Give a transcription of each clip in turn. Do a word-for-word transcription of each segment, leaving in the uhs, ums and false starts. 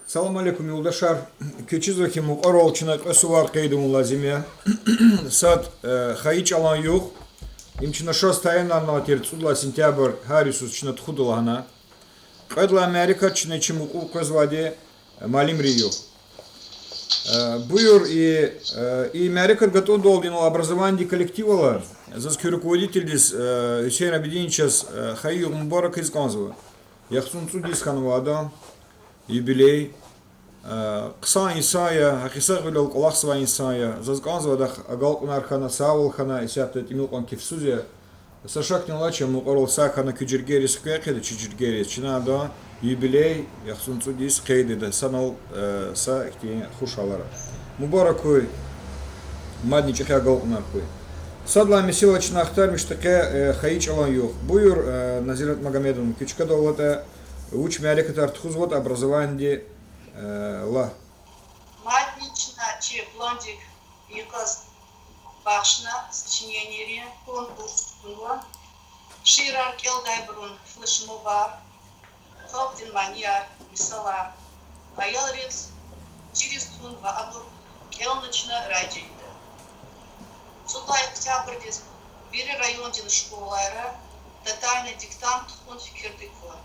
Салам алейкум, юлдашар. Куьн чизва хьи, мукьварал чна кьве сувар къейд авун лазим я. Сад, э, хайи чӀалан югъ. Им чна шаз таянарна тир цӀуд лагьай сентябрь гьар йисуз чна тухуда лагьана. Кьвед лагьай мярекат чна чи мукьув къвезвайди, э, муаллимрин югъ. Э, буюр, и, э, и мярекат гатӀундалди инал образованидин коллективалай заз куь руководительдиз, э, Гьуьсейн Абидиновичаз, э, хайи югъ мубарак ийиз кӀанзава. ЯхцӀурни цӀуд йис хьанва адан юбилей. Э, хъсан инсан я, гьакъисагъвилел кӀвалахзавай инсан я. Заз кӀанзава адахъ агалкьунар хьана, сагъвал хьана, исятда тӀимил кьван кефсуз я. Са шакни алач, мукьварал сагъ хьана куь жергейриз хквей хъийида, чи жергейриз. Чна адан юбилей, яхцӀурни цӀуд йис къейд ийида санал, э, са ихьтин хуш гьалара. Мубарак хьуй, мадни чӀехи агалкьунар хьуй. Сад лагьай месэла чна ахтармишда къе, э, хайи чӀалан югъ. Буюр, э, Назират Магомедовна, куь чкадал алатӀа, вуч мярекатар тухузватӀа образованиди, э, лагь. Мадни чна чи пландик йикъаз бахшна сочиненийрин конкурс тунва, шиирар кӀелдайбурун флешмобар, халкьдин манияр, мисалар, аялриз чириз тун ва абур кӀелна чна рази жеда. ЦӀуд лагьай октябрдиз вири райондин школайра тотальный диктант тухун фикирдик ква.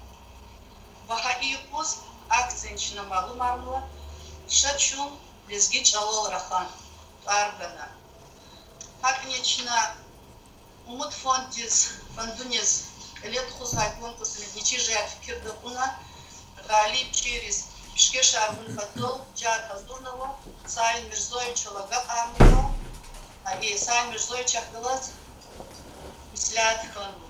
Ва гьа и юкъуз акцияни чна малумарнава, ша чун лезги чӀалал рахан тӀвар гана. ГьакӀни чна Умуд фонддиз, фондуниз кьиле тухузвай конкурсдин нетижаяр фикирда кьуна, гъалибчийриз пишкешар гун патал чар гьазурнава Саил Мирзоевичал агакьарнава, и Саил Мирзоевичахъ галаз меслят хьанва.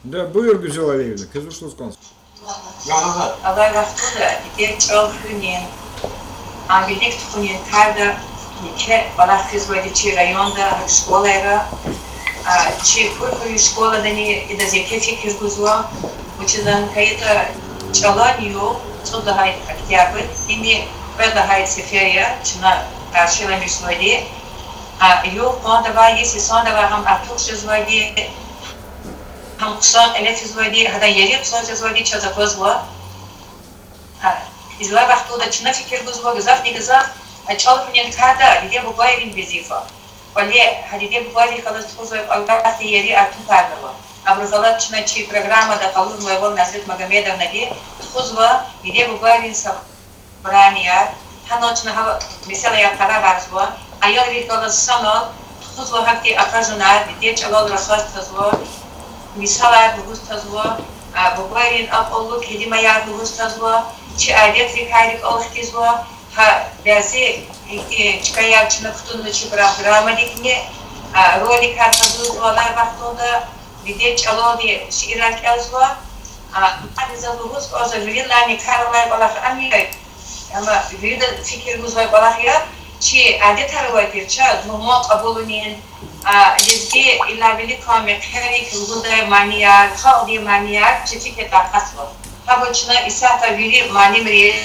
Да, буюр, Гуьзел Алиевна, квез вуч лугьуз кӀанзава? Алай вахтунда дидед чӀал хуьнин, ам вилик тухунин карда еке кӀвалах физвайди чи районда, школайра, а, чи Курхуюн школадани идаз еке фикир гузва, вучиз лагьайтӀа чӀалан югъ цӀуд лагьай октябрь, им кьвед лагьай сефер я чна къаршиламишзавайди, а, югъ къвандавай, йис йисандавай гьам артух жезвайди, гьам хъсан кьиле физвайди, гьадан ери хъсан жезвайди чаз аквазва. Гьа, излай вахтунда чна фикир гузва гзафни гзаф, а, чӀал хуьнин карда диде-бубайрин везифа. КӀвале, гьа диде-бубайрихъ галаз тухузвай кӀвалахдин ери артухарнава. Абурухъ галаз чна чи программада къалурнавайвал Назират Магомедовнади тухузва диде-бубайрин собранияр. Гьанал чна гьа месэлаяр къарагъарзава. Аялрихъ галаз санал тухузва гьахьтин акъажунар, дидед чӀалал рахаз тазва, мисалар лугьуз тазва, а, бубайрин акьуллу келимаяр лугьуз тазва, чи адетрикай рикӀел хкизва, гьа бязи ихьтин чкаяр чна кутунва чи программадикни, а, роликар гьазурзава алай вахтунда, дидед чӀалалди шиирар кӀелзава, а, мад заз лугьуз кӀанзава, виридалайни кар алай кӀвалах ам я, амма вирида фикир гузвай кӀвалах я, чи адетар авай тир чаз мугьман кьабулунин, а, лезги иллавили кам мехъерик лугьудай манияр, халкьдин манияр чи фикирдай акъатзава. Гьабур чна исятда вири муаллимриз,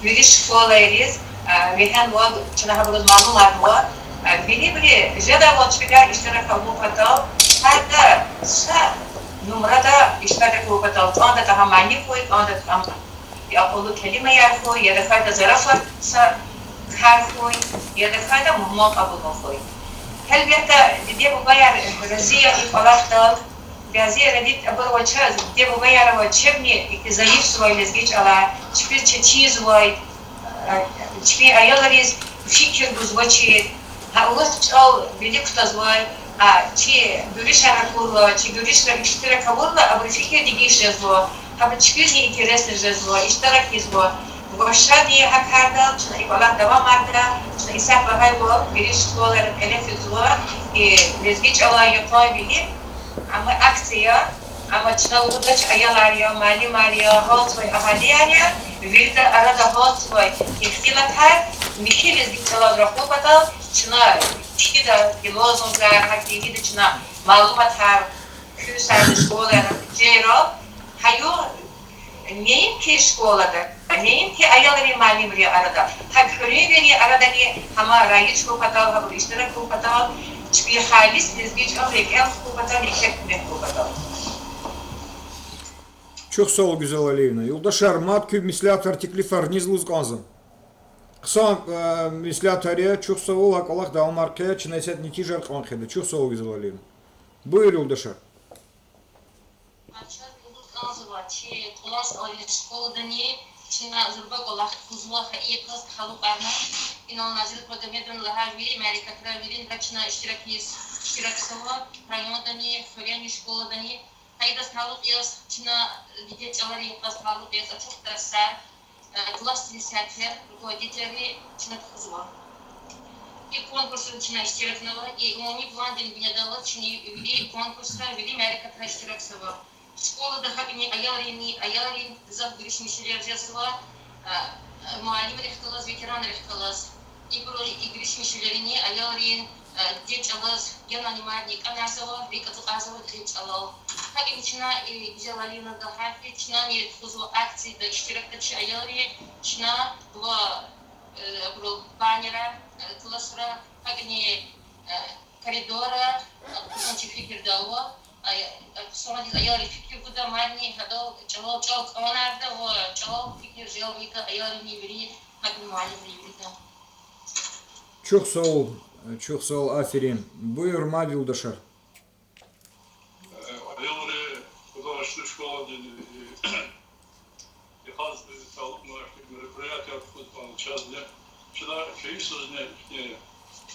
вири школайриз, а, вегьенвал чна гьабуруз малумарнава. А, вирибуру жедайвал чпивай иштирак авун патал, гьарда са нумрада иштирак авун патал, кӀанда тахьай мани хьуй, кӀанда тахьай акьуллу келимаяр хьуй, я тахьайтӀа зарафатдин са кар хьуй, я тахьайтӀа мугьман кьабулун хьуй. Гьелбетда, диде-бубаяр рази я и кӀвалахдал, бязи родителар авай чаз, диде-бубаяр авай чебни ихьтин зайифзавай лезги чӀалар, чпиз четинзавай, а, чпин аялриз фикир гузвачир, гьа урус чӀал вилик кутазвай, а, чи гуьруьшар акурла, чи гуьруьшра иштирак авурла, абурун фикир дегиш жезва, гьабур чпизни интересный жезва, иштирак ийизва. Ва шад я гьа кардал, чна и кӀвалах давамарда, чна исятда лагьайвал, вири школайра кьиле физва, и лезги чӀалан йикъан вилик, амма акция, амма чна лугьудач, аялар я, муаллимар я, гьалтзавай агьалияр я, вирида арада гьалтзавай ихтилатар михьи лезги чӀалал рахун патал чна чкӀида и лозунгар, гьахьтин чна малуматар куь сад школайра жейрал, гьа югъ неинки школада, неинки аялрин, муаллимрин арада, гьакӀ куьруьнвийрин арадани гьам раиж хьун патал, гьабур иштирак авун патал, чпин халис лезги чӀал рикӀел хкун патал, еке куьмек гун патал. Чухсагъул, Гуьзел Алиевна. Юлдашар, мад куь меслятар, теклифар низ лугьуз кӀанзава? Хъсан, э, меслятар я, чухсагъул, а кӀвалах давамар хъия, чна исятда нетижаяр кьван хъийида. Чухсагъул, Гуьзел Алиевна. Буюр, юлдашар. Чаз лугьуз кӀанзава, чи кӀвалахзавай школадани чна зурба кӀвалах тухузва, хайи талукьарна. Инал Назир Кодамедован лагьай вири мярекатра виринра чна иштиракиз, иштиракзава райондани, хуьрени школадани. Хайи талукь яз чна дидед чӀаларин йикъаз талукь яз ачух тарсар, э, классдин сятер, руководительри чна тухузва. И конкурсра чна иштиракнава, и умуми пландин бинедаллаз чна вири конкурсра, вири мярекатра иштиракзава. Школада гьакӀни аялрини, аялрин гзаф гуьруьшмишвилер жезва, э, э, муаллимрихъ галаз, ветеранрихъ галаз. Ибуру и гуьруьшмишвилерини аялрин, э, дидед чӀалаз генани мадни кӀанарзава, рикӀ ацукьарзава дидед чӀалал. ГьакӀни чна, э, Гуьзел Алиевна лагьай хьи, чнани тухузва акцияда иштиракда чи аялри, чна ва, э, абуру баннерар, э, классра, гьакӀни, э, коридорра, э, хъсан чи фикирда ава, э, хъсандиз аялри фикир гуда, мадни гьадал чӀалал чӀал кӀанарда ва чӀалал фикир желб ийида аялрини вири, гьакӀни муаллимри вирида. Чухсагъул, чухсагъул, аферин. Буюр, мад юлдашар. Э, аялри художественный школадин, э, йикъаз, э, талукьнавай ихьтин мероприятияр тухуз кӀанзава чазни. Чна квез сузни ихьтин,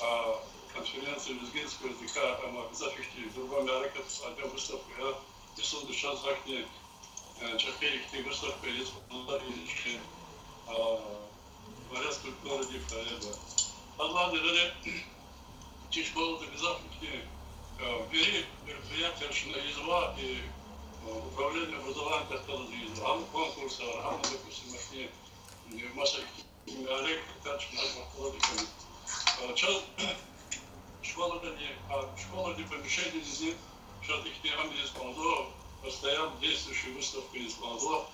а, конференция лезгинского языка, ама гзаф ихьтин зурба мярекат, садан выставка я. Мисал яз, чаз гьахьтин, э, чӀехи ихьтин выставка ийиз кӀанзава, э, дворец культуры диб хьайида. Гьадалайни гъиле чи школада гзаф ихьтин, э, вири мероприятияр чна ийизва, и, э, управление образованиедихъ галаз ийизва. Гьам конкурсар, гьам, допустим, ихьтин, э, маса ихьтин мярекатар чна гьа вахтара дикана. Э, чаз школадани, а, школадин помещениедизни чаз ихьтин ам ийиз кӀанзава, постоянно действующий выставка ийиз кӀанзава,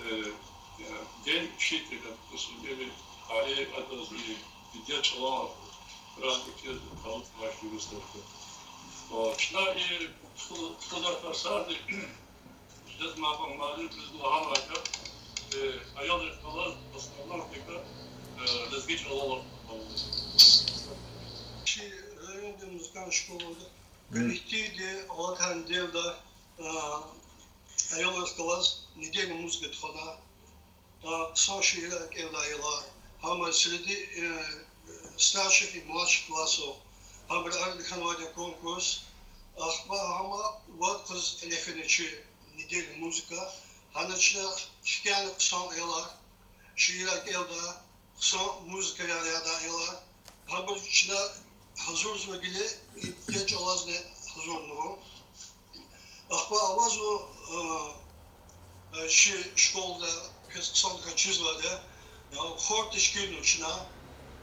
э, э, День учителя, допустим, или, а, и, это, и, и День чӀалан праздник, э, талукь авай выставка. О, чна и ху-, хуьда тарсарни, жез ман-, муаллимриз лагьанвайди я, э, аялрихъ галаз в основном тика, э, лезги чӀалал. Чи райондин музыкальный школада коллективди алатай неделяда, э, аялрихъ галаз недельный музыка тухвана, а, хъсан шиирар кӀелдай аялар, гьам среди, э, старших и младших классов, гьабуру арада хьанвайди я конкурс, ахпа гьам вад къуз кьиле фена чи недельный музыка, гьана чна хкяна хъсан аялар, шиирар кӀелда, хъсан музыкаяр ядай аялар, гьабур чна гьазурзава гила, и дидед чӀалазни гьазурнава. Ахпа авазва, э, э, чи школада квез хъсандаказ чизвайди я, э, хор тешкилнава чна,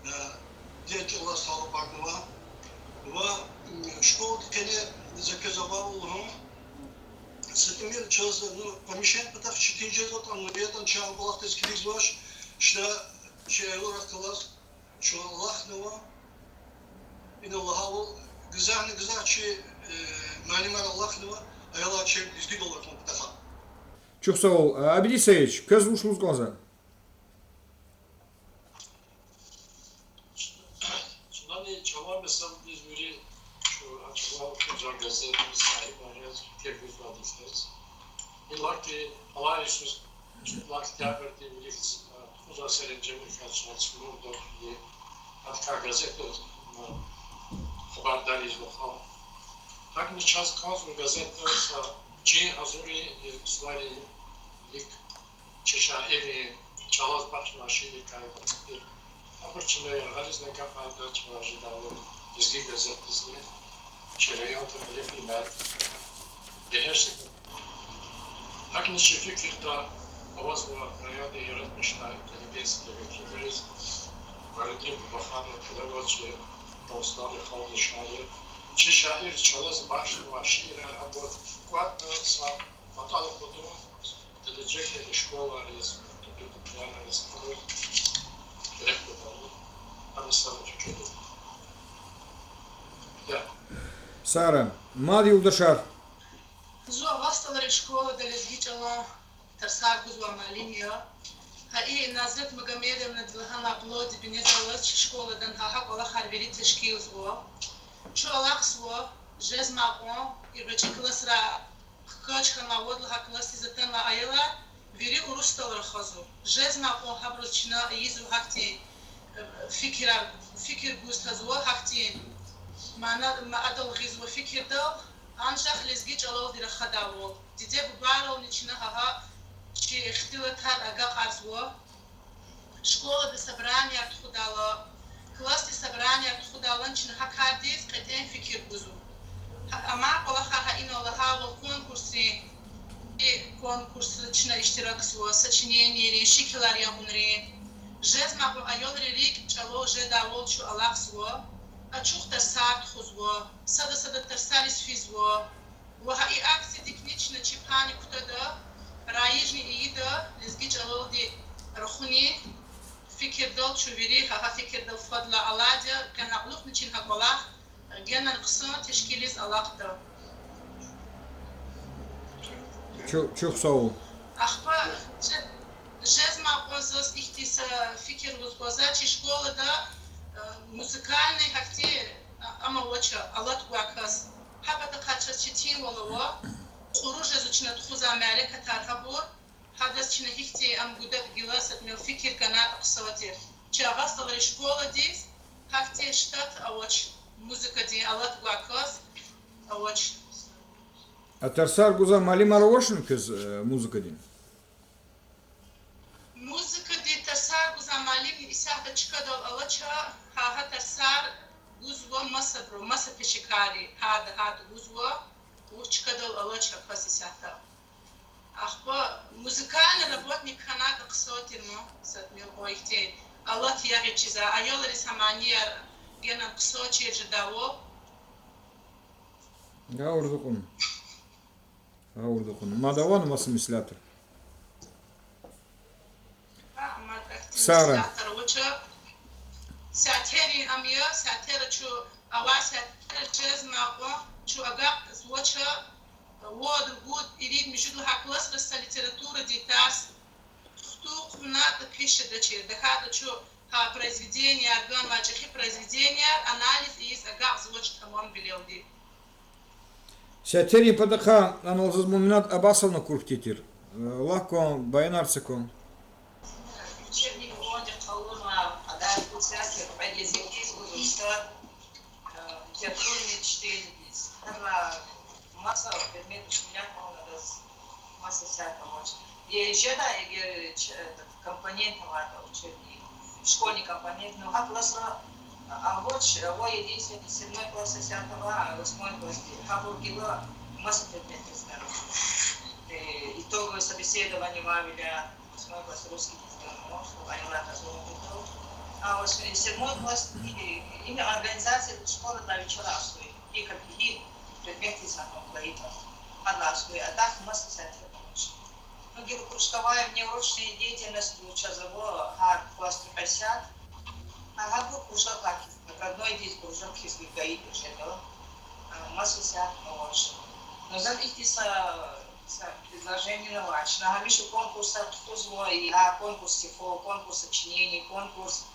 э, дидед чӀалаз талукьарнавай. Ва, м, школада къене за квез авайвал лугьун, са тӀимил чаз, ну, помещение патахъ четин жезватӀа, ну, ятӀани чна а кӀвалахдиз килигзавач, чна чи аялрихъ галаз чун алахънава. Ина лагьайвал, гзафни гзаф чи, э, муаллимар алахънава, аялар чи лезгидал алахънавай патахъай. Чухсагъул, э, Абидин Саидович, квез вуч лугьуз кӀанзава? Чнани чӀалан месэладиз вири чӀалан газетдин сагьибар яз фикир гузвайди я. Иллаки алай йисуз чӀалан октябрдин вилик тухузвай серенжемрикай чна Тимурда и гьадакай газетда хабардар ийизва халкь. ГьакӀни чаз кӀанзава газетда са чин гьазурин, э, суварин вилик чи шаиррин чӀалаз бахшнавай шииррикай. Абур чна яргъализни капӀарда чна жедайвал Лезги газетдизни, чи районда кьиле фейи мярекатра бегьерсиз. ГьакӀни чи фикирда авазва райондин яратмишдай интеллигенциядин векилриз, Валидин Бубаханов, кьиле аваз чи Дагъустандин халкьдин шаир, чи шаир чӀалаз бахшнавай шиирар абур кӀватӀна са патал акъудун, гележегдани школайриз, тӀуьрдалай паталриз абур рехъ гудалди, гьам са фикир я. Сагърай. Мад юлдашар. Зун Авасталрин школада лезги чӀалан тарсар гузвай муаллим я. Гьа и Назрет Магомедовнади лагьанлай блогдин бинедаллаз чи школадани гьа кӀвалахар вири тешкилзава. Чун алахъзава жезмай кьван и гъвечӀи классра хкаж хьанвай, вад лагьай классдиз атанвай аялар вири урусдал рахазва. Жезмай кьван гьабуруз чна ийизва гьахьтин, э, фикирар, фикир гуз тазва гьахьтин мана, ма адал гъизва фикирдал, анжах лезги чӀалалди рахадайвал. Диде-бубайрални чна гьа-гьа чи ихтилатар агакьарзава. Школада собранияр тухудайла, классдин собранияр тухудайлани чна гьа кардиз кьетӀен фикир гузва. Гьа, амай кӀвалахар гьа инал лагьайвал конкурсрин, и конкурсра чна иштиракзава, сочиненийрин, шикилар ягъунрин. Жезмай кьван аялрин рикӀ чӀалал жедайвал чун алахъзава, ачух тарсар тухузва, сада-сада тарсариз физва. Ва гьа и акциядикни чна чи пани кутада, райижни ийида, лезги чӀалалди рахуни, фикирдал чун вири гьа-гьа фикирдал фадлай алайди я, къе накьлухъни чна гьа кӀвалах генани хъсан тешкилиз алахъда. Чу-, чухсагъул. Ахпа же-, жезмай кьван заз ихьтин са фикир лугьуз кӀанзава, чи школада, э, музыкальный гьахьтин, а, ам авач, алат гвай кас. Гьа патахъай чаз четинвал ава, кьуру жезва чна тухузвай мярекатар гьабур, гьадаз чна гьихьтин ам гудай гила са тӀимил фикир гана, хъсан тир. Чи Агъа СтӀалрин школадиз гьахьтин штат авач, музыкадин алат гвай кас авач. А тарсар гузвай муаллимар авачни квез, э, музыкадин? Музыкадин тарсар гузвай муаллимни исятда чкадал алача, гьа, гьа тарсар гузва масабуру, маса пешекарри, гьарда-гьарда гузва, вуч чкадал алач а кас исятда. Ахпа музыкальный работник хьанатӀа хъсан тир ман, са тӀимил кьван ихьтин алат ягъиз чизвай, аялриз гьа манияр генани хъсан чир жедайвал. Гъавурда кьуна. Гъавурда кьуна. Мад авани маса меслятар? Сара. Сятер авач. Сятерин ам я, сятера чун авай сятер жезмай кьван, чун агакьзавач, вад, ругуд, ирид, муьжуьд лагьай классра са литературадин тарс тухтун хъувунатӀа пис жедачир. ТахьайтӀа чун гьа произведенияр ганвай, чӀехи произведенияр анализ ийиз агакьзавач тамамвилелди. Сятерин патахъай анал заз Муминат Абасовна курхьди тир. Э, лагь кван, баянар це кван. Учебник ванди къалурна, адай куцяки кьвед языкдиз гуз, э, литературный чтениедиз. Гьана маса предмет учебник кьван адаз маса сят авач. И жеда эгер ч-, этот, компонент аватӀа учебный, школьный компонент, ну, гьа классра авач, авай единственный седьмой класс сят ава, восьмой класс, гьабур гила маса предметдиз гана. Э, итоговое собеседование вавиля, восьмой класс русскийдиз гана, чтоб аялар азун гуто. А восьмой, седьмой класс, и, и организация школада вичелай аслу, и как и предметдиз гьакӀ лайикь. Гьадалай аслу, а так маса сятер авач. Ну, гила кружковая внеурочная деятельность чаз ава, гьар класс кьве сят. А гьабур кружок хьиз, роднойдиз кружок хьиз гайид жеда. А, маса сят авач. Но заз ихьтин са, са предложение авач. Чна гьамиша конкурсар тухузва, и, а, конкурс стихов, конкурс сочинений, конкурс,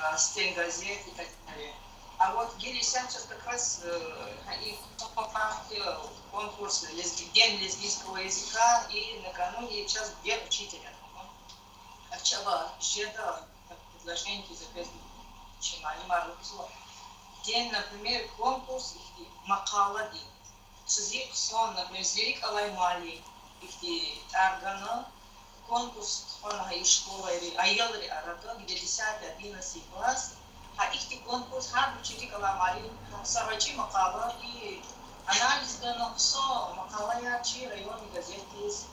а, стенгазет и так далее. А вот гила исятда как раз, э, и конкурс лезги-, День лезгинского языка, и накануне чаз День учителя. Ачаба жеда предложение за квез чи муаллимар лугьузва. День, например, конкурс ихьтин макъаладин. Цуьк хъсан, например, зи рикӀ алай муаллим ихьтин тӀвар гана, конкурс тухвана гьа и школайри, аялрин арада, где десятый, одиннадцатый класс, гьа ихьтин конкурс гьар вичин рикӀ алай муаллим, гьа са гъвечӀи макъала и анализ гана, хъсан макъалаяр чи районный газетдиз,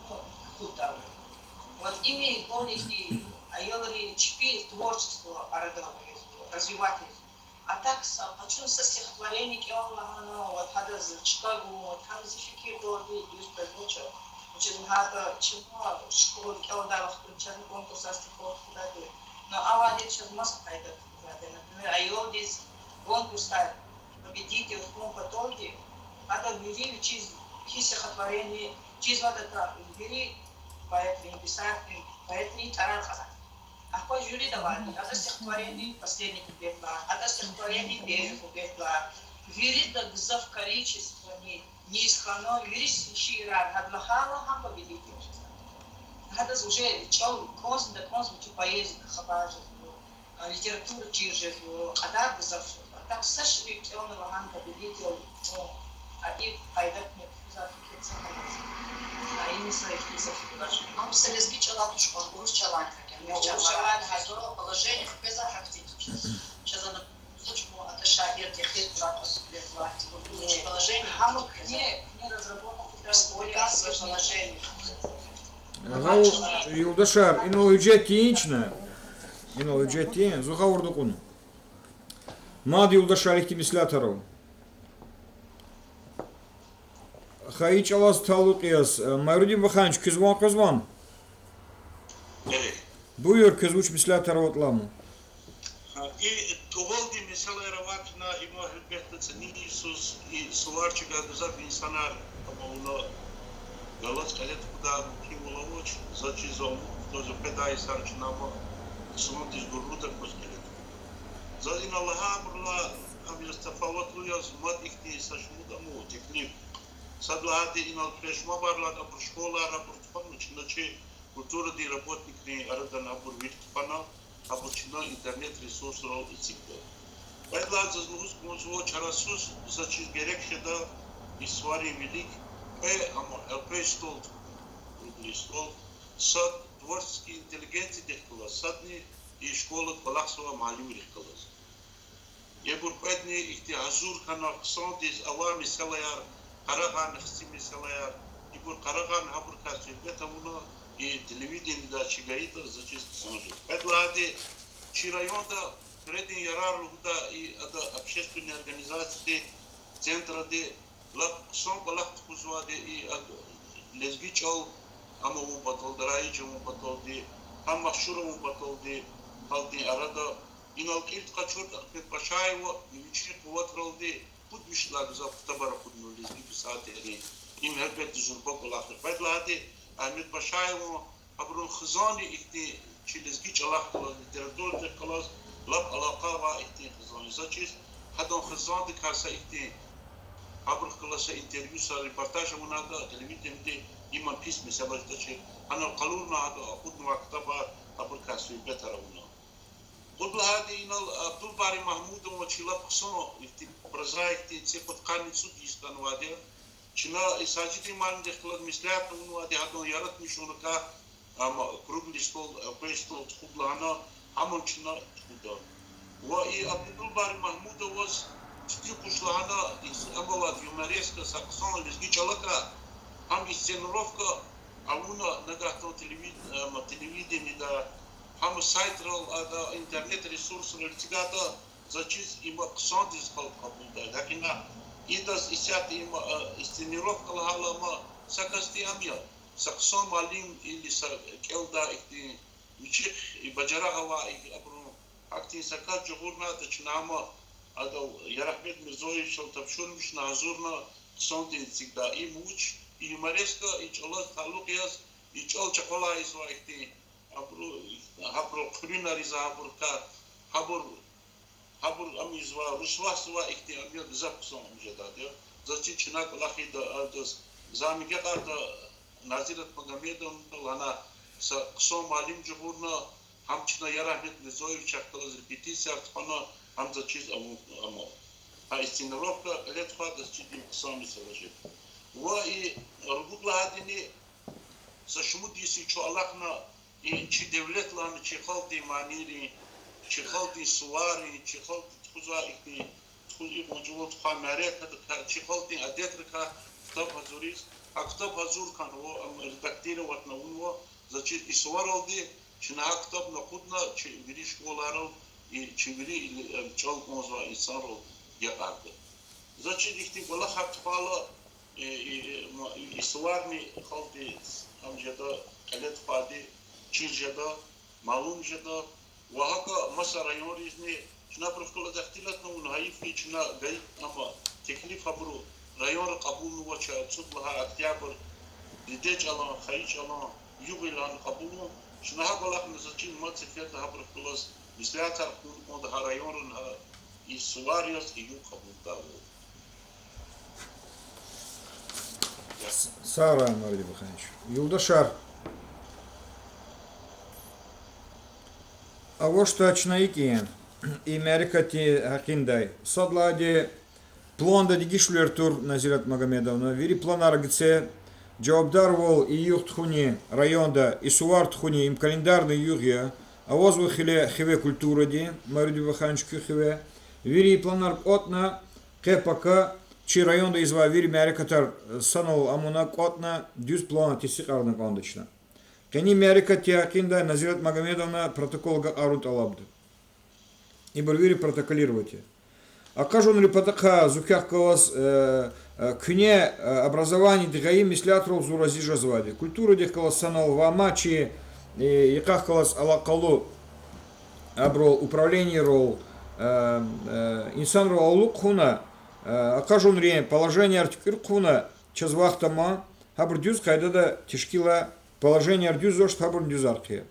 ну, кутда. Вот именно ихьтин аялрин чпи творчество арада развивать ийизва. А так са, къачун са стихотворение кӀел лагьана, вот гьадаз чка гун, вот гьам зи фикирдалди дуьз къвезвач. Вучиз лагьайтӀа чна школада кӀелдай вахтунда чна конкурсар стихов тухудайди. Но авайди чаз маса пайда тукӀвазайди. Например, аялдиз конкурсда победитель хьун паталди, ада вири вичиз, вичин стихотворение чизватӀа, вири поэтрин, писателрин, поэтрин тӀварар кьазва. Ахпа жюрида авайди, адаз стихотворениедин последний куплет лагьай, адаз стихотворениедин первый куплет лагьай, вирида гзаф количествони низ хьана, вири шиирар гьада лагьайла, гьам победитель жезва. Гьадаз уже чӀал кӀанзни такӀанзни вичи поэзиядин хабар жезва, литература чир жезва, кьадар гзаф жезва. Так са шиир кӀелна лагьана победитель, ну, а и пайда куьне кутазва фикир са кьван. А и мисал ихьтин са фикир. Ам са лезги чӀалал туш кьван, урус чӀалал, урус чӀалал гьатӀа положение хквезва гьахьтин. Чаз ана кузачму ата шаир дехет кьуракьас положение. Гьам куьне, куьне разработка кутаз более положение. Агъа, юлдашар, инал гьуьжет ийин чна. Инал гьуьжет ийин, зи гъавурда кьуна. Мад, юлдашар, ихьтин меслятар ава. Хайи чӀалаз талукь яз, э, Майрудин ваханч, квез ван къвезвани? Буюр, квез вуч меслятар аватӀа лагь ман. Гьа, и тӀувалдин месэлаяр авай хьана, има гьелбетда цӀинин йисуз и сувар чига гзаф инсанар, амма вуна галаз кьиле тухудай мумкинвал авач, заз чиз ам, заз къведай йисар чна ама хъсандиз гурлудак кваз кьиле тухуна. Заз ина лагьайбурулай, ам яз тафаватлу яз мад ихьтин са шумуд аму теклиф. Сад лагьайди, инал флешмобар лагьана, абур школайра абур тухвана, чна чи культурадин работникрин арадани абур вири тухвана, абур чна интернет ресурсрал эцигда. Кьвед лагьайди, заз лугьуз кӀанзава, чарасуз са чиз герек жеда, и суварин вилик кьве, ама, э, кьве стол тухун, круглый стол, сад творческий интеллигенциядихъ галаз, садни и школада кӀвалахзавай муаллимрихъ галаз. Ибур кьведни ихьтин гьазур хьана хъсандиз авай месэлаяр, къарагъарна хци месэлаяр, ибур къарагъарна гьабурукай суьгьбет авуна, и телевиденида чи гайитӀа, заз чиз хъсан жеда. Кьвед лагьайди, чи районда Куьредин ярар лугьудай и ада общественный организацияди, центради лап хъсан кӀвалах тухузвайди и ад-, лезги чӀал ам авун паталди, раиж авун паталди, гьам машгьур авун паталди халкьдин арада. Инал кьилди къачуртӀа, Агьмед Пашаева вичин къуватралди пуд вишни лагьай гзаф ктабар акъудна лезги писателрин. Им гьелбетда зурба кӀвалах я. Кьвед лагьайди, Агьмед Пашаеван гьабурун хизанни ихьтин чи лезги чӀалахъ галаз, литературадихъ галаз лап алакъа авай ихьтин хизан я. Заз чиз гьадан хизандикай са ихьтин, гьабурухъ галаз са интервью, са репортаж авунатӀа телевидениди, им пис месэла жедачир. Гьанал къалурна гьада акъуднавай ктабар, гьабурукай суьгьбетар авуна. Кьуд лагьайди, инал Абдулбари Магьмудован чи лап хъсан ихьтин прозаикдин цӀикьуд-къанни цӀуд йис хьанвайди я. Чна и Сажидин муаллимдихъ галаз меслят авунвайди гьадан яратмишунрикай, ам круглый стол, кьве стол тухуда лагьана, гьамни чна тухуда. Ва и Абдулбари Магьмудоваз чиди къуш лагьана, ам авайди юмореска са хъсан лезги чӀалакай, гьам инсценировка авуна нагагьдин телевид-, ам телевиденида, гьам сайтрал, ада интернет ресурсрал эцигайтӀа, заз чиз им хъсандиз халкь кьабулдай. ГьакӀ ина идаз исятда им, а, инсценировка лагьайла ам са касди ам я, са хъсан муаллим или са кӀелдай ихьтин вичихъ и бажарагъ авай и абурун, гьахьтин са кас жагъурнатӀа, чна ам адал, Ярагьмед Мирзоевичал тапшурмишна, гьазурна хъсандин эцигдай. Им вуч, и юмореска, и чӀалаз талукь яз, и чӀал чахъ алай ийизвай ихьтин, абуру, гьабурал хъуьруьнар ийизвай, гьабурукай, гьабур, гьабур ам ийизвай, русвасзавай ихьтин ам я, гзаф хъсан ам жедайди я. Заз чиз чна кӀвалах ийида адаз, за ам икьван кьада, Назират Магомедовнадал ана са хъсан муаллим жагъурна, гьам чна Ярагьмед Мирзоевичахъ галаз репетицияр тухвана, гьам заз чиз авун ама. Гьа инсценировка кьиле тухвайди заз чиз им хъсан месэла жеда. Ва и ругуд лагьайдини, са шумуд йис чун алахъна, и чи девлет лагьана чи халкьдин манийрин, чи халкьдин суварин, чи халкьди тухузвай ихьтин, тухуз икьван чӀавуз тухвай мярекатдикай, чи халкьдин адетрикай ктаб гьазуриз, гьа ктаб гьазур хьанва, ам редактировать авунва, заз чиз и суваралди чна гьа ктабни акъудна чи вири школайрал, и чи вири, э, чӀал кӀанзавай инсанрал гекъарда. Заз чиз ихьтин кӀвалахар тухвайла, и, и, ма-, и суварни халкьди ам жеда, кьиле тухвайди чир жеда, малум жеда, ва гьакӀа маса районризни чна абурухъ галаз ихтилатна авуна, гьайиф хьи, чна гайи ама теклиф абуру районра кьабулнавач, цӀуд лагьай октябрь, диде чӀалан, хайи чӀалан, югъ я лагьана кьабулун. Чна гьа кӀвалахна заз чин мад сеферда гьабурухъ галаз меслятар хьун кӀанда гьа районрин, гьа и сувар яз и югъ кьабулдайвал. Сагърай, Мурадин Бахач. Юлдашар, авачтӀа чна икӀ я, и мярекатдин гьакъиндай. Сад лагьайди, планда дегишвилер тур, Назират Магомедовна, вири планар гице, жавабдарвал и югъ тухуни районда, и сувар тухуни, им календарный югъ я, авазва хиле хиве культурадин, Мурадин Бахач, куь хиве. Вири планар кӀватӀна, къе-пака чи районда ийизвай вири мярекатар санал амуна, кӀватӀна, дуьз план тестикьарна кӀанда чна. Къенин мярекатдин гьакъиндай, Назират Магомедовна, протокол агакьарун тӀалабда. Ибур вири протоколировать я. Акъажунрин патахъай зи квехъ галаз, э, э, куьне, э, образованиедихъ гайи меслятрал зун рази жезвайди. Культурадихъ галаз санал ва ам чи, э, йикъахъ галаз алакъалу абурал, управлениерал, э, э, инсанрал алукӀ хьуна, э, акъажунрин положенияр туькӀуьр хъувуна, чаз вахт ама, гьабур дуьз къайдада тешкила, положенияр дуьз жезвач, гьабурни дуьзар хъия.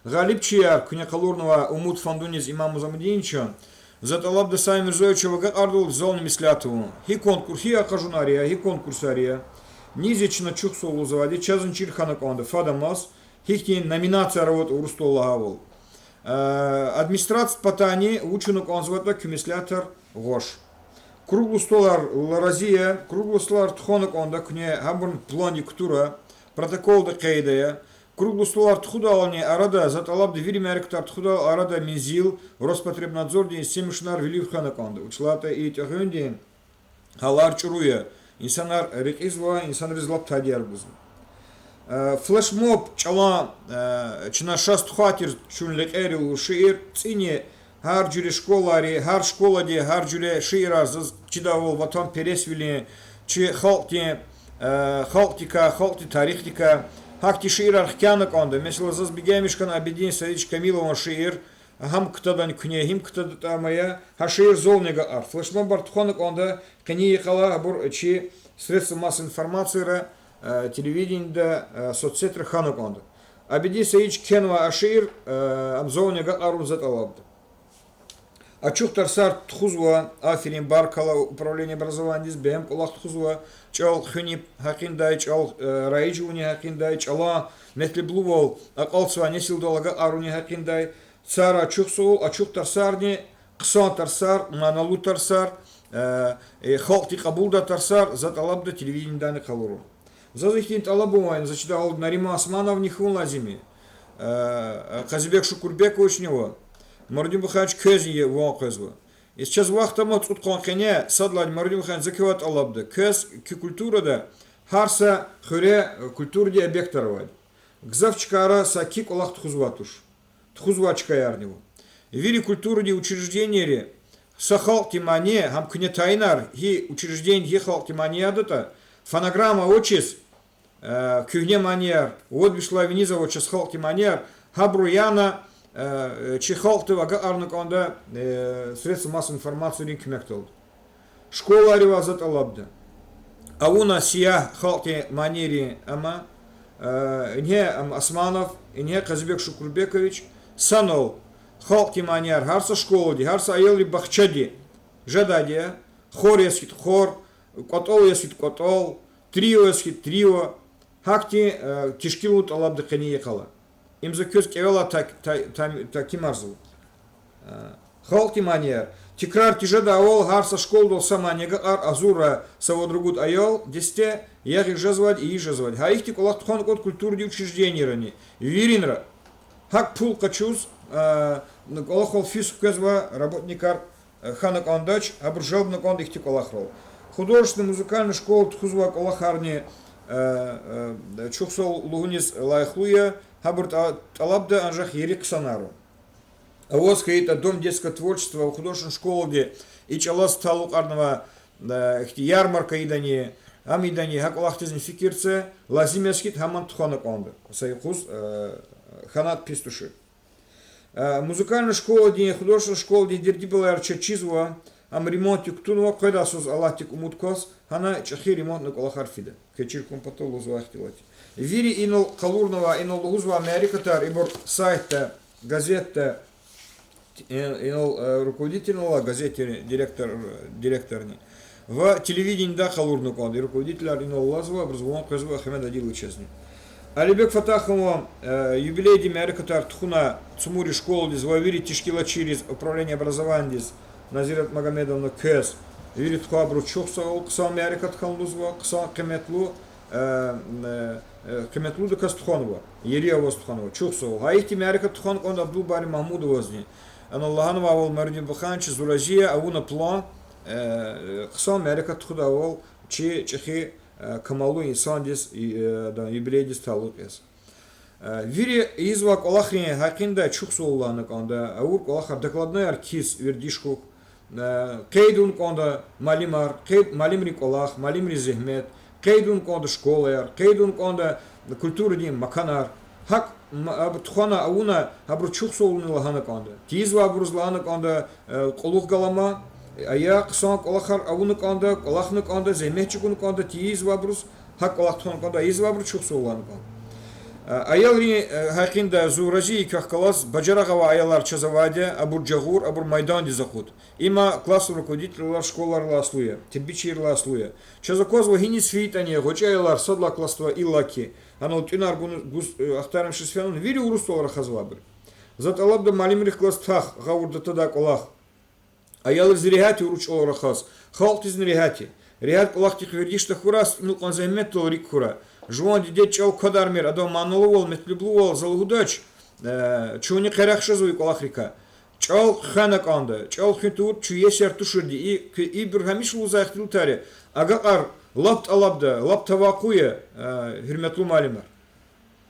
Гъалибчияр куьне къалурнава Умуд фондуниз Имам Музамудиновичан, за тӀалабда Сами Мирзоевича агакьардал зални меслят авун. Гьи конкурс, гьи акъажунар я, гьи конкурсар я. Низ я чна чухсагъул лугьузвайди, чазни чир хьана кӀанда фадамаз, гьихьтин номинацияр аватӀа урусдал лагьайвал. Э, администрациядин патайни вуч авуна кӀанзаватӀа куь меслятар гъваш. Круглый столар рази я, круглый столар тухвана кӀанда куьне, гьабурни пландик кутура, протоколда къейдая. Круглый столар тухудайлани арада, за тӀалабда вири мярекатар тухудайла арада мензил, Роспотребнадзордин семишунар вилив хвена кӀанда. Вучиз лагьайтӀа и тӀегъуьндин гьалар чӀуру я, инсанар рекьизва, инсанриз лап тадияр гузва. Э, флешмоб чӀалан, э, чна шаз тухвайтир чун лекьерилай шиир, цӀини гьар жуьре школайри, гьар школади гьар жуьре шиирар заз чидайвал ватанпересвилин, чи халкьдин, э, халкьдикай, халкьдин тарихдикай, гьахьтин шиирар хкяна кӀанда. Месела, заз бегенмиш хьана Абидин Саидович Камилован шиир, гьам кутадани куьне, гьим кутадатӀа ам я, гьа шиир зални агакьар. Флешмобар тухвана кӀанда, къенин йикъалай абур чи средства массовой информацияра, э, телевидениеда, э, соцсетра хьана кӀанда. Абидин Саидович кхьенвай а шиир, э, ам зални агакьарун за тӀалабда. Ачух тарсар тухузва, аферин, баркалла управление образованиедиз, бегьем кӀвалах тухузва, чӀал хуьнин гьакъиндай, чӀал, э, раижунин гьакъиндай, чӀалан метлеблувал акьалтзавай несилдал агакьарунин гьакъиндай. Цар ачухзава, ачух тарсарни, хъсан тарсар, маналу тарсар, э, э, халкьди кьабулдай тарсар за тӀалабда телевидениедани къалурун. Заз ихьтин тӀалаб авай, за чидай гьалда, Нариман Османовни хьун лазим я, э, Къазибек Шукурбековични ва Мурадин Бахач квезни ван къвезва. Из чаз вахт ама цӀуд къван къене, сад лагьайди, Мурадин Бахач, за квевай тӀалабда, квез куь культурада гьар са хуьре, э, культурадин объектар авайди. Гзаф чкайра са-кӀи кӀвалах тухузвай туш. Тухузвай чкаярни ава. Вири культурадин учреждениейри са халкьдин мани, гьам куьне тайинар, гьи учреждение, гьи халкьдин мани ядатӀа, фонограмма авачиз, э, куьгьне манияр, вад вишелай виниз авачиз халкьдин манияр, гьабуру яна, э, чи халкьдив агакьарна кӀанда, э, средства массовой информацийрин куьмекдалди. Школайривай за тӀалабда авуна сиягь халкьдин манийрин, ама, э, ингье, ам, Османов, ингье Къазибек Шукурбекович, санал халкьдин манияр гьар са школади, гьар са аялрин бахчади жедайди я, хор яз хьайитӀа хор, кӀватӀал яз хьайитӀа кӀватӀал, трио яз хьайитӀа трио, гьахьтин, э, тешкилун тӀалабда къенин йикъалай. Им за квез кӀевелай та-, та-, та-, такимарзава. Э, халкьдин манияр. Тикрар тежедайвал гьар са школадал са мани агакьар, агъзурра са вад-ругуд аял десте ягъиз жезвайди, ийиз жезвайди. Гьа ихьтин кӀвалах тухвана кӀанда культурадин учреждениейрани, виринра. ГьакӀ пул къачуз, э, кӀвалахал физ хквезвай работникар, э, хьана кӀандач, абур жалобна кӀанда ихьтин кӀвалахрал. Художественный музыкальный школа тухузвай кӀвалахарни, э, э, чухсагъул лугьуниз лайихлу я, гьабур тӀа-, тӀалабда анжах ери хъсанарун. Аваз хьайитӀа Дом детского творчества ва художественный школади и чӀалаз талукьарнавай, э, ихьтин ярмарка ийидани, ам ийидани, гьа кӀвалахдизни фикир це, лазим яз хьайитӀа гьамни тухвана кӀанда. Са юкъуз, э, хьанайтӀа пис тушир. Э, музыкальный школадин, художественный школадин дердибалаяр чаз чизва, ам ремонтдик кутунва, къведай йисуз Аллагьдик умуд кваз, гьана чӀехи ремонтный кӀвалахар фида. Квез чир хьун патал лугьузва ихтилатдик. Вири инал къалурнавай, инал лугьузвай мярекатар ибур сайтда, газетда, э, инал, э, руководительни ала газетдин директор, директорни. Ва телевиденида къалурна кӀанда, и руководительар инал алазва, абуруз ван къвезва Ахмед Адиловичазни. Алибек Фатахован, э, юбилейдин мярекатар тухуна Цумури школадиз ва вири тешкилатчийриз, управление образованиядиз, Назират Магомедовна, квез, вири тухвайбуруз чухсагъул, хъсан мярекат хьана лугьузва, хъсан къиметлу, э, э, э, къиметлудаказ тухванва, ери аваз тухванва, чухсагъул. Гьа ихьтин мярекат тухвана кӀанда Абдулбари Магьмудовазни. Ана лагьанвайвал, Мавридин Баханчи, зун рази я, авуна план, э, хъсан мярекат тухудайвал чи чӀехи, э, камаллу инсандиз, э, да, юбилейдиз талукь яз. Э, вири ийизвай кӀвалахрин гьакъиндай чухсагъул лагьана кӀанда, авур кӀвалахар, докладнойяр кхьиз вердиш хьухь, э, къейд авуна кӀанда муаллимар, къейд, муаллимрин кӀвалах, муаллимрин зегьмет, къейд авуна кӀанда школаяр, къейд авуна кӀанда культурадин маканар. ГьакӀ м-, аб-, тухвана авуна, гьабуруз чухсагъулни лагьана кӀанда. Тийизвайбуруз лагьана кӀанда, э, кьулухъ галама, ая хъсан кӀвалахар авуна кӀанда, кӀвалахна кӀанда, зегьмет чӀугуна кӀанда, тийизвайбуруз, гьакӀ кӀвалах тухвана кӀанда, ийизвайбуруз чухсагъул лагьана кӀанда. Э, аялрин, э, гьакъиндай зун рази я, квехъ галаз бажарагъавай аялар чаз авайди я, абур жагъур, абур майдандиз акъуд. Има классный руководительвилер школайрилай аслу я, тербиячийрилай аслу я. Чаз аквазва гьиниз фейитӀани гъвечӀи аялар сад лагьай классдивай иллаки, гьанал тӀуьнар гун-, гуз, э, ахтарамишиз фена, вири урусдал рахазвайбур. За тӀалабда муаллимрихъ галаз твах гъавурда тадай кӀвалах. Аялриз регьят я урус чӀалал рахаз, халкьдизни регьят я. Регьят кӀвалахдихъ вердиш тахьурай, тӀимил кьван зегьметдал рикӀ хьурай. Жуван дидед чӀал квадармир, адан манилувал, метлеблувал за лугьудач, э, чунни къерех жезва и кӀвалахрикай. ЧӀал хвена кӀанда, чӀал хуьн тавуртӀа чун иесияр туширди, и, ибур гьамиша лугьузвай ихтилатар я, агакьар лап тӀалабда, лап тавакъу я, э, гьуьрметлу муаллимар.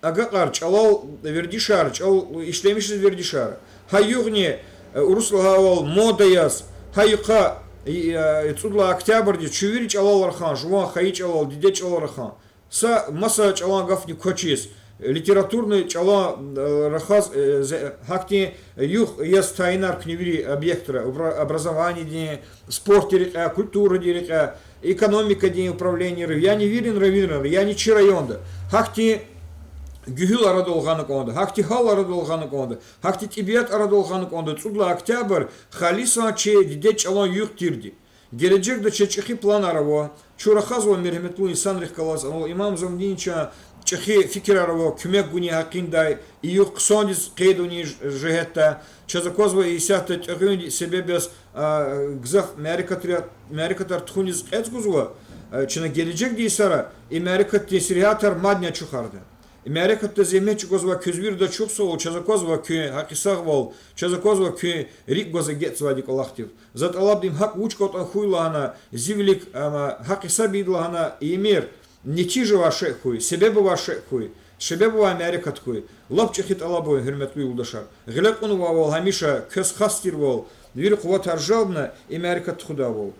Агакьар, чӀалал вердишар, чӀал ишлемишиз вердишар. Гьа югъни, э, урус лагьайвал, мода яз, гьа юкъа, э, э, цӀуд лагьай октябрдиз чун вири чӀалал рахан, жуван хайи чӀалал, дидед чӀалал рахан. Са маса чӀалан гафни квачиз, литературный чӀалан, э, рахаз, э, зе-, гьахьтин югъ яз тайинар куьне вири объектра, обра-, образованиедин, спортдин рекьяй, культурадин рекьяй, экономикадин управленийра, яни виринра, виринра, яни чи районда. Гьахьтин гуьгьуьл арадал гъана кӀанда, гьахьтин гьал арадал гъана кӀанда, гьахьтин тӀебиат арадал гъана кӀанда, цӀуд лагьай октябрь халисан чи дидед чӀалан югъ тирди. Гележегда чи чӀехи планар ава, чун рахазва мергьяметлу инсанрихъ галаз, амма Имам Замдиничан чӀехи фикирар ава, куьмек гунин гьакъиндай, и югъ хъсандиз къейд авунин ж-, жигьетдай. Чаз аквазва, исятда тӀегъуьнди себеб яз, а, гзаф мярекатра-, мярекатар тухуниз кьецӀ гузва, а, чна гележегда йисара и мярекатдин сергьятар мадни ачухарда. И мярекатда зегьмет чӀугвазвай квез вирида чухсагъул, чаз аквазва куьн гьакъисагъвал, чаз аквазва куьн рикӀ гваз эгечӀзавайди кӀвалахдив. За тӀалабда им гьакӀ вуч кӀватӀан хьуй лагьана, зи вилик, амма гьакӀ гьисаб ийида лагьана, ийимир нетижа авай шей хьуй, себеб авай шей хьуй, себеб авай мярекат хьуй. Лап чӀехи тӀалабун, гьуьрметлу юлдашар. Гъиле кьунвайвал гьамиша квез хас тирвал, вири къуватар жалбна и мярекат тухудайвал.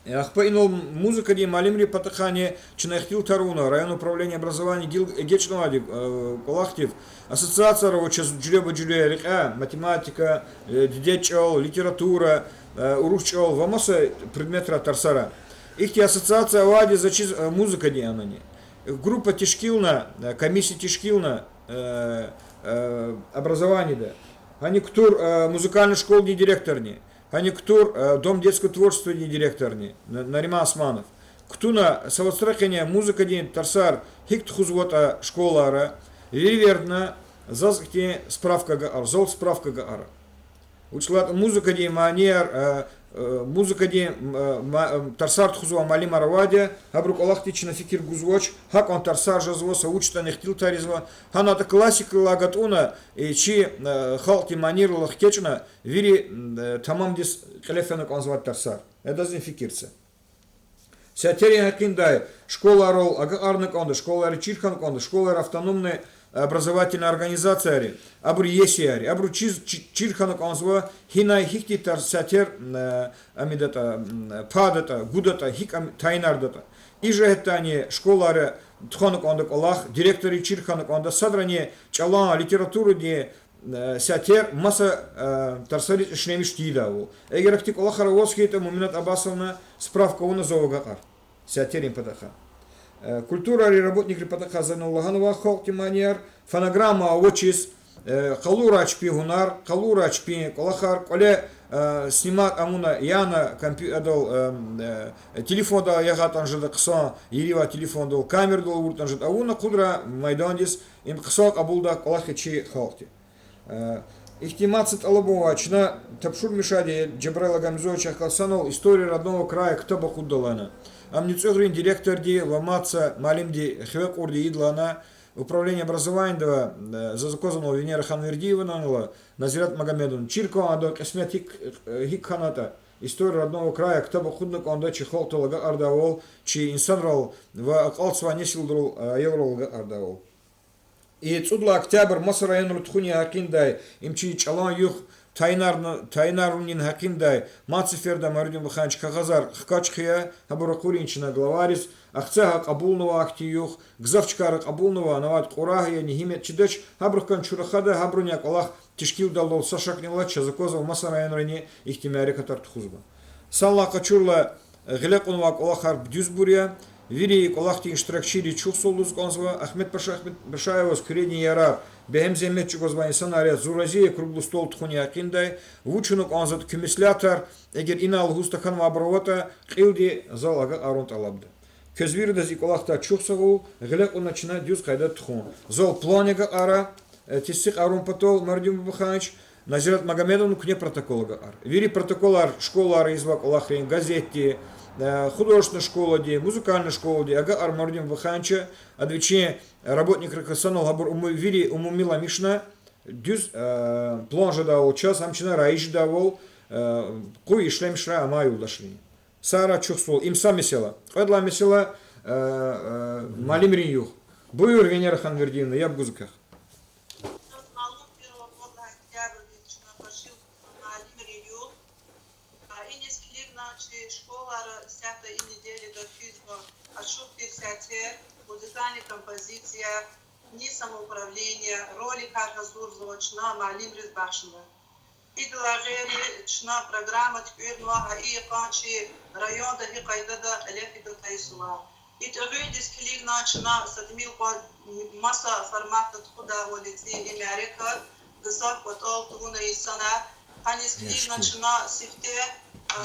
Ахпа инал музыкадин муаллимрин патахъайни чна ихтилатар авуна, районный управление образования гила эгечӀнавайди, э, кӀвалахдив. Ассоциацияр ава чаз жуьреба-жуьре рекьяй: математика, э, дидед чӀал, литература, э, урус чӀал ва маса предметрай тарсарай. Ихьтин ассоциация авайди заз чиз, э, музыкадин анани. Группа тешкилна, э, комиссия тешкилна, э, э, образованиеда. Гьана кутур, э, музыкальный школадин директорни, гьана кутур, э, дом детского творчествадин директорни, Н-, Нариман Османов. Кутуна са вацра къене музыкадин тарсар гьикӀ тухузватӀа школайра, вири вердна, заз ихьтин справка агакьара, зал справка агакьара. Вучиз лагьайтӀа музыкадин манияр, э, э, музыкадин, э, ма-, э, тарсар тухузвай муаллимар авайди я, гьабурун кӀвалахдиз чна фикир гузвач, гьакӀан тарсар жезва, са вуч ятӀани ихтилатар ийизва, гьанатӀа классикадилай гатӀунна, э, чи, э, халкьдин манийрилай хкечӀна, вири, э, тамамдиз кьиле фена кӀанзавай тарсар. Адазни фикир це. Сятерин гьакъиндай школайрал агакьарна кӀанда, школайра чир хьана кӀанда, школайра автономный образовательный организацияр я, абуру иесияр я, абуру чиз чи-, чир хьана кӀанзава, гьинай гьихьтин тар-, сятер, э, ам ийидатӀа, м, падатӀа, гудатӀа, гьикӀ ам тайинардатӀа. И жигьетдайни школайра тухвана кӀанда кӀвалах, директорри чир хьана кӀанда, садрани чӀалан, литературадин, э, сятер маса, э, тарсариз ишлемиш тийидайвал. Эгер ахьтин кӀвалахар аваз хьайитӀа, Муминат Аббасовна, справка авуна зав агакьар. Сятерин патахъай. Э, культурайрин работникрин патахъай зун лагьанва халкьдин манияр, фонограмма авачиз, э, къалурай чпин гьунар, къалурай чпин кӀвалахар, кӀвале, э, снимать авуна, яна компью-, адал, э, э, телефондал ягъайтӀани жеда хъсан, иривай телефондал, камерадал авуртӀани жеда, авуна къудрай майдандиз, им хъсан кьабулдай кӀвалах я чи халкьдин. Э, ихьтин мад са тӀалабун ава, чна тапшурмишайди Джабраил Агамзоевичахъ галаз санал «История родного края» ктаб акъуддалана. Ам НуцӀуьгърин директорди ва мад са муаллимди хиве кьурди ийидалана, управление образованиядивай, э, заз аквазванва Венера Ханвердиеванани ва Назират Магомедовна. Чир кван адан кьисмет гьикӀ, э, гьикӀ хьанатӀа, «История родного края» ктаб акъудна кӀанда чи халкьдал агакьардайвал, чи инсанрал ва акьалтзавай несилрал, э, аялрал агакьардайвал. И цӀуд лагьай октябрь маса районра тухунин гьакъиндай, им чи чӀалан югъ тайинарна-, тайинарунин гьакъиндай мад сеферда Мугьаммед Бахаевич кагъазар хкаж хъия, гьабур ракъурин чна главайриз, Ахцегьа кьабулнава ахьтин югъ, гзаф чкайра кьабулнава, ана авайди Кьурагьа я, Нигьимет, чидач, гьабурухъ галаз чура хада, гьабурун я кӀвалах тешкилдалдал са шакни ала, чаз аквазва маса районрани ихьтин мярекатар тухузва. Санлай къачурла, гъиле кьунвай кӀвалахар дуьзбур я. Вири кӀвалахдин иштиракчийриз чухсагъул лугьуз кӀанзава. Агьмед Паша, Агьмед Пашаеваз, куьредин ярар, бегьем зегьмет чӀугвазвай инсанар яз, зун рази я круглый стол тухунин гьакъиндай. Вуч авуна кӀанзаватӀа, куьмекар, эгер инал лугьуз тахьанвайбур аватӀа, кьилди зал агакьарун тӀалабда. Квез виридаз и кӀвалахдай чухсагъул, гъиле кьуна чна дуьз къайдада тухун. Зал план агакьара, э, тестикьарун патал, Мугьаммед Бахаевич, Назират Магомедовна, куьне протокол агакьара. Вири протоколар школайра ийизвай кӀвалахрин, газетди, э, художественный школади, музыкальный школади агакьара Мугьаммед Бахаевича, ада вичин работникрикай санал гьабур уму-, вири умумиламишна, дуьз, э, план жедайвал, чаз гьам чна раиж жедайвал, э, къуй ишлемишрай амай юлдашрини. Сара чухсагъул, им са месэла. Кьвед лагьай месэла, э, э, муаллимрин югъ. Буюр, Венера Ханвердиевна, яб гуз квехъ. Малум тирвал, кьвед лагьай октябрдиз чна къарши муаллимрин югъ. А, иниз килигна чи школайра исятда и неделяда физва ачух тир сятер, музыкальный композиция, ни самоуправление, роликар гьазурзава чна муаллимриз бахшнава. Идалай гъейри чна программа туькӀуьрнава, гьа и йикъан чи районда гьи къайдада кьиле фида тайисуна. И тӀегъуьндиз килигна чна са тӀимил кьван маса форматда тухудайвал я цӀи и мярекат, гзаф кӀватӀал тавуна инсанар. Гьаниз килигна чна сифте, а,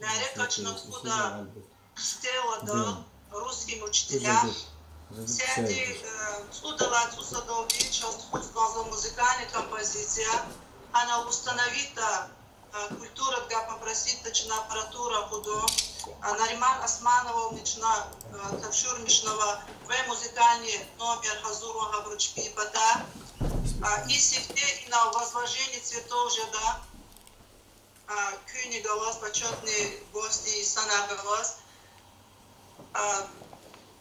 мярекат чна тухуда Стеллада, русским учителям. Сятда, э, цӀудалай цӀусадалди чаз тухуз кӀанзава музыкальный композиция. Гьанал установитьда, э, культурадгай попроситьда чна аппаратура акъудун. А, Нариман Османовални чна, э, тапшурмишнава кьве музыкальный номер гьазурун гьабуру чпин патай. А, и сифте инал возложение цветов жеда. А, куьнни галаз, почётный гости, инсанар галаз. А,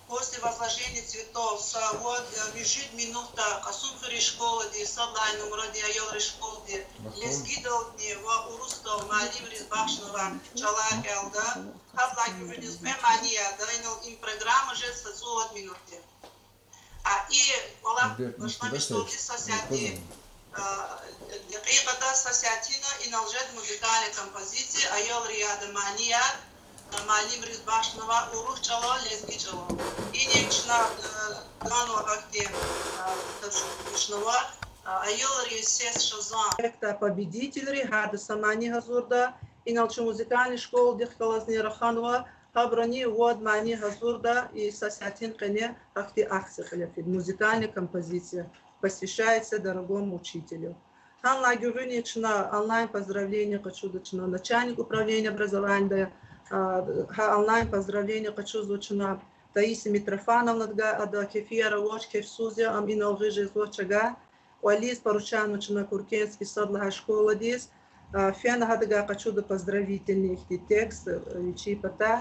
после возложения цветов са вад, э, муьжуьд минутда Кьасумхуьруьн школадин, сад лагьай нумрадин аялрин школадин, лезгидални ва урусдал муаллимриз бахшнава чӀалар кӀелда. Гьадалай гуьгъуьниз кьве мани ада, инал им программа жез са цӀувад минутдин. А, и кӀвалах башламишдалди са сятдин, а, декьикьада, са сятина инал жеда музыкальный композиция, аялрин яда манияр, а, муаллимриз бахшнава урус чӀалал, лезги чӀалал. Инихъ чна, а, ганва гьахьтин, а, тапшурмишнава, а, аялрин сес шазан. Проектдин победительри гьарда са мани гьазурда, инал чун музыкальный школадихъ галазни раханва, гьабурани вад мани гьазурда, и са сятин къене гьахьтин акция кьиле фида, музыкальная композиция, посвящается дорогому учителю. Гьанлай гуьгъуьниз чна онлайн поздравление къачуда чна начальник управления образованияда, а, гьа онлайн поздравление къачузва чна Таисия Митрофановнадгай, ада кефияр авач, кефсуз я, ам инал гъиз жезва чавай. КӀвализ поручанва чна Куркенский сад лагьай школадиз, а, фена гьадагай къачуда поздравительный ихьтин текст, а, вичин патай.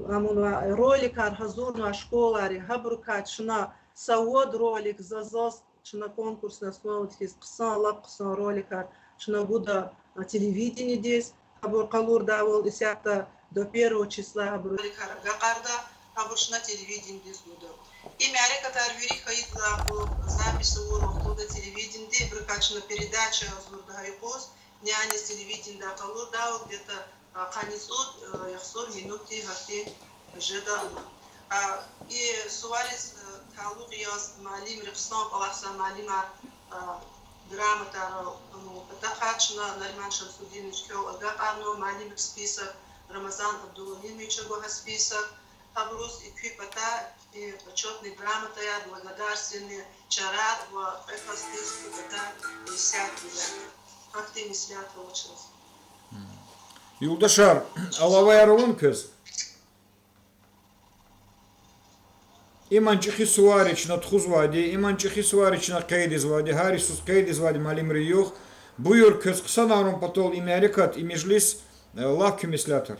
Амунва роликар гьазурнавай школайри, гьабурукай чна са вад ролик, заз-заз чна конкурсный основадиз хьиз хъсан, лап хъсан роликар чна гуда, а, телевидениедиз. Гьабур къалурдайвал исятда до первого числа гьабур роликар агакьарда, гьабур чна телевидениедиз гуда. И мярекатар вири хьайидалай кьулухъ запись авур вахтунда телевидениеди, ибурукай чна передача гьазурда гьа юкъуз, няни телевидениедай къалурдайвал где-то, а, къанни цӀуд, а, яхцӀур минутдин гьахьтин жеда ана. А, и сувариз, э, талукь яз муаллимри, хъсан кӀвалахзавай муаллимар, а, грамотайрал, ну, патахъай чна Нариман Шамсудинович квел агакьарнава муаллимрин список, Рамазан Абдулалимовича гва гьа список, гьабуруз и куь патай, и почётный грамотаяр, благодарственный чарар ва кьве касдиз куь патай меслят гуда. Гьахьтин меслят авачиз. Юлдашар, алаваяр авани квез? Иман чӀехи сувари чна тухузвайди, иман чӀехи сувари чна къейдизвайди, гьар йисуз къейдизвайди муаллимрин югъ. Буюр, квез хъсанарун патал и мярекат, и межлис, э, лап куь меслятар.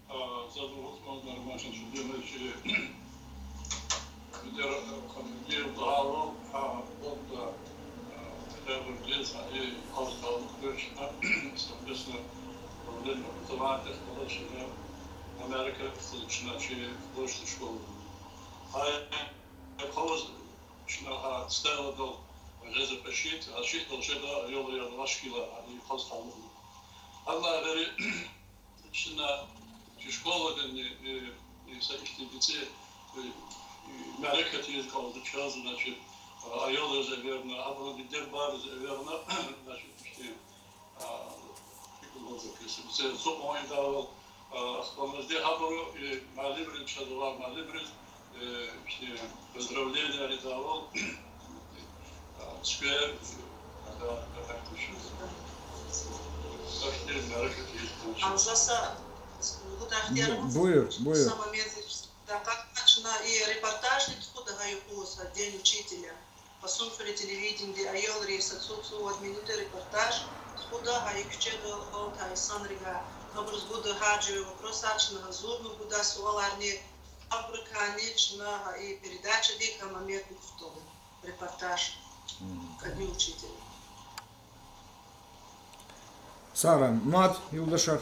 А, заз лугьуз кӀанзава, Нариман Шамсудинович, Венера Хамидиевна лагьайвал, гьа вахтунда, а, Петербургдиз, а, и квез талукь тир чна, совместно управление образования, галаз чна а мярекат, чна чи художественный школа. Гьа квез чна гьа стеладал гъиз экъечӀиз, а чихдал жеда аялрин ашкила, а и квез талукьна. Гьадалай гъейри, чна чи школадани, э, э, са ихьтин бицӀи, э, э, мярекат ийиз кӀанзава чаз, значит, а, аялриз эверна, абурун диде-бубайриз эверна, значит, ихьтин, а, фикир гуз, если бы це цукьван ийидайвал, а, ахпаназди гьабуру, э, муаллимриз, чаз авай муаллимриз, э, ихьтин поздравленияр ийидайвал, а, сквер, э, ада, ада, Гьа за са, Гьуда Ихтияровна, буюр, буюр, са момент, дакъикъа, чна и репортажни тухуда гьа юкъуз, День учителя. Къасумхуьруьн телевидениди аялри са цӀу-цӀувад минута репортаж тухуда гьа и куьчедал гьалтай инсанривай, гьабуруз гуда гьар жуьре вопросар, чна гьазурна гуда суаларни, абурукайни чна гьа и передачадик гьа моментни тухуда, репортаж. Кадир учитель. Сагърай, мад, юлдашар.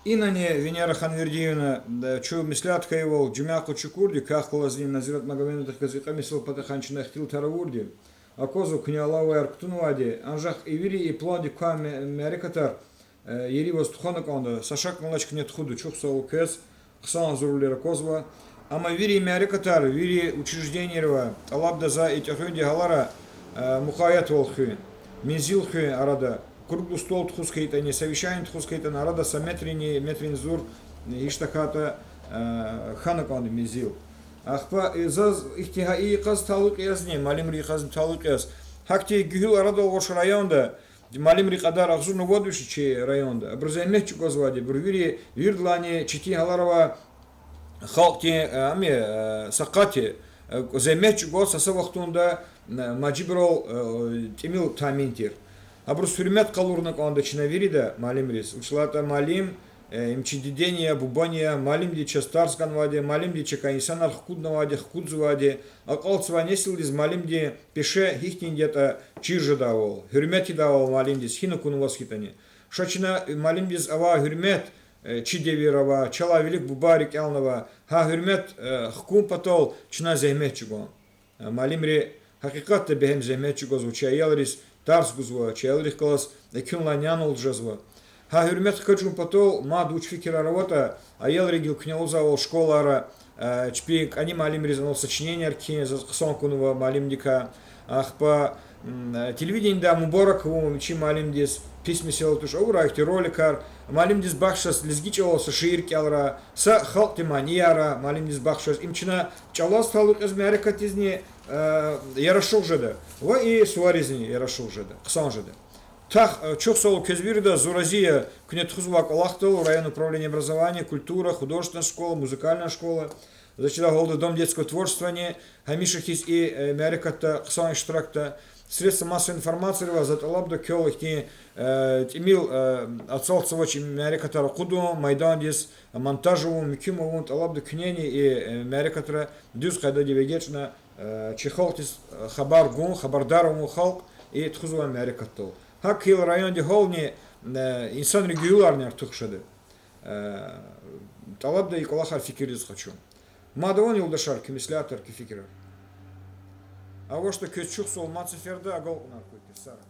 Инани, Венера Ханвердиевна, чун меслят хьайивал, жуьмя къачу акурди, квехъ галазни Назират Магомедовнадихъ галаз и кьве месэлан патахъай чна ихтилатар авурди. Аквазва куьне алаваяр кутунвайди, анжах и вири и пландик квай ме-, мярекатар, э, ери ваз тухвана кӀанда, са шак алач куьне тухуда, чухсагъул квез, хъсан гьазурвилер аквазва. Амма вири мярекатар, вири учреждениейривай тӀалабда за и тӀегъуьнди гьалара, э, мукъаятвал хуьн, мензил хуьн арада, круглый стол тухуз хьайитӀани, совещание тухуз хьайитӀани, арада са метрини, метрини зур, э, гьич тахьайтӀа, э, хьана кӀанда мензил. Ахпа, э, заз ихьтин гьа и йикъаз талукь язни, муаллимрин йикъазни талукь яз. Гьахьтин гуьгьуьл арадал гъваш районда, муаллимрин кьадар агъзурни вад виш чи районда. Абуру зегьмет чӀугвазвайди, абуру вири, виридалайни четин гьалар авай халкьдин, э, ами, э, са къати, э, зегьмет чӀугваз са-са вахтунда, э, мажибурал, э, тӀимил тамин тир. Абуруз гьуьрмет къалурна кӀанда чна вирида муаллимриз. Вучиз лагьайтӀа муаллим, э, им чи дидени я, бубани я, муаллимди чаз тарс ганвайди, муаллимди чакай инсанар хкуднавайди, хкудзавайди, акьалтзавай несилдиз муаллимдин пеше гьихьтинди ятӀа чир жедайвал, гьуьрмет ийидайвал муаллимдиз, гьина акунваз хьайитӀани. Ша чна муаллимдиз авай гьуьрмет, э, чи девирда авай, чалай вилик бубайри кӀелнавай, гьа гьуьрмет, э, хкун патал чна зегьмет чӀугун. Э, муаллимри гьакъикъатда бегьем зегьмет чӀугвазва, чи аялриз тарс гузва, чи аялрихъ галаз экуьнлай нянал жезва. Гьа гьуьрмет хкажун патал мад вуч фикирар аватӀа, аялри гила куьне лугьузвайвал школайра, э, чпин кӀани муаллимриз анал сочиненияр кхьин, заз хъсан акунва муаллимдикай. Ахпа, м, э, телевиденидай мубарак авун вичин муаллимдиз, пис месэла туш, авурай ихьтин роликар, муаллимдиз бахшзаз лезги чӀалал са шиир кӀелрай, са халкьдин манияр муаллимдиз бахшзаз, им чна чӀалаз талукь яз мярекатдизни, э, ярашугъ жеда ва и суваризни ярашугъ жеда, хъсан жеда. Тах, э, чухсагъул квез виридаз, зун рази я куьне тухузвай кӀвалахдал, район управление образования, культура, художественная школа, музыкальная школа. Заз чидай гьалда Дом детского творчествони гьамиша хьиз и, э, мярекатда хъсан иштиракда. Средства массовой информацияривай за тӀалабда квел ихьтин, э, тӀимил, э, ацалтзавач мярекатар акъудун, майдандиз монтаж авун, муькуьм авун, тӀалабда куьнени и, э, мярекатра дуьз къайдадив эгечӀна, э, чи халкьдиз, э, хабар гун, хабардар авун халкь и тухузвай мярекатдал. ГьакӀ хьайила райондин гьални, э, инсанрин гуьгьуьларни артух жеда. Э, тӀалабда и кӀвалахар фикирдиз къачун. Мад авани, юлдашар, куь меслятар, куь фикирар? АвачтӀа квез чухсагъул, мад сеферда агалкьунар хьуй, квез сагърай.